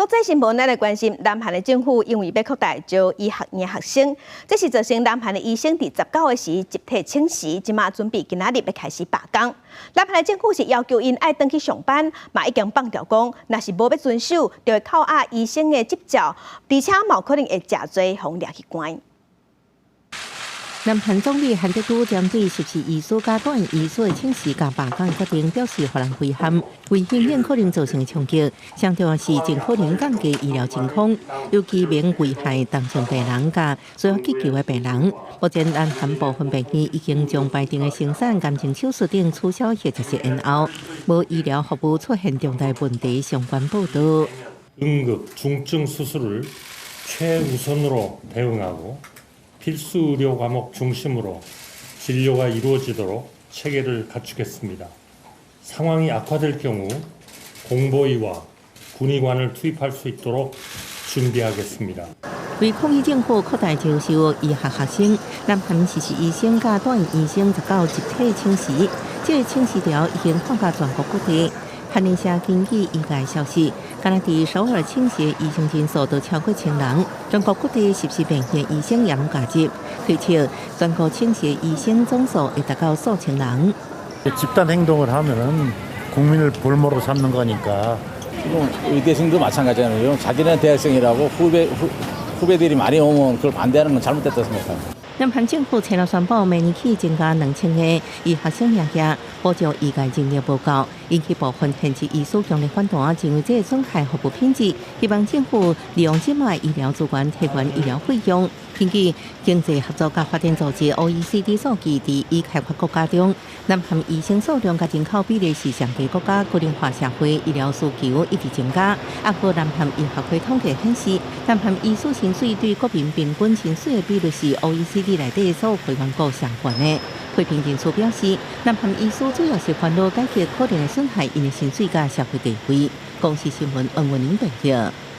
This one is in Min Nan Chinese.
國際新聞，咱來關心南韓的政府因為欲擴大招醫學院學生，這是造成南韓的醫生佇19個時集體請辭，這馬準備今仔日欲開始罷工。南韓的政府是要求𪜶愛轉去上班，嘛已經放調講，若是無欲遵守，就會扣押醫生的執照，而且嘛有可能會誠濟予掠去關。南韓總理韓德洙針對實習醫師佮住院醫師的請辭佮罷工的決定，表示予人遺憾，為避免可能造成的衝擊，上重要是盡可能降低醫療真空，尤其免危害重症病人佮需要急救的病人。目前南韓部分病院已經將排定的生產、癌症手術等取消或者是延後，無醫療服務出現重大問題相關報導。 응급 중증 수술을 최우선으로 대응하고 필수 의료 과목 중심으로 진료가 이루어지도록 체계를 갖추겠습니다. 상황이 악화될 경우 공보의와 군의관을 투입할 수 있도록 준비하겠습니다. 為抗議政府擴大招收醫學學生，南韓實習醫生佮住院醫生19集體請辭，這個請辭潮已經擴到全國各地。韓聯社根據醫界消息，敢若佇首爾請辭醫生人數都超過千人，全國各地實習病院醫生也攏加入，推測全國請辭醫生總數會達到數千人。 집단 행동을 하면은 국민을 볼모로 삼는 거니까. 지금 의대생도 마찬가지잖아요. 자기는 대학생이라고 후배들이 많이 오면 그걸 반대하는 건 잘못됐다고 생각합니다. 南韓政府初六宣布，明年起增加2000個醫學生名額，補助醫界人力無夠，引起部分現職醫師強烈反彈，認為這損害服務品質。希望政府利用這擺醫療資源提懸醫療費用。根據經濟合作佮發展組織 OECD 數據，佇已開發國家中，南韓醫生數量佮人口比例是上低國家，高齡化社會醫療需求一直增加。啊，閣南韓醫學會統計顯示，南韓醫師薪水對國民平均薪水的比率是 OECD 內底所有會員國上懸的。批評人士表示，南韓醫師主要是煩惱改革可能會損害𪜶的薪水佮社會地位。公視新聞黃文玲報導。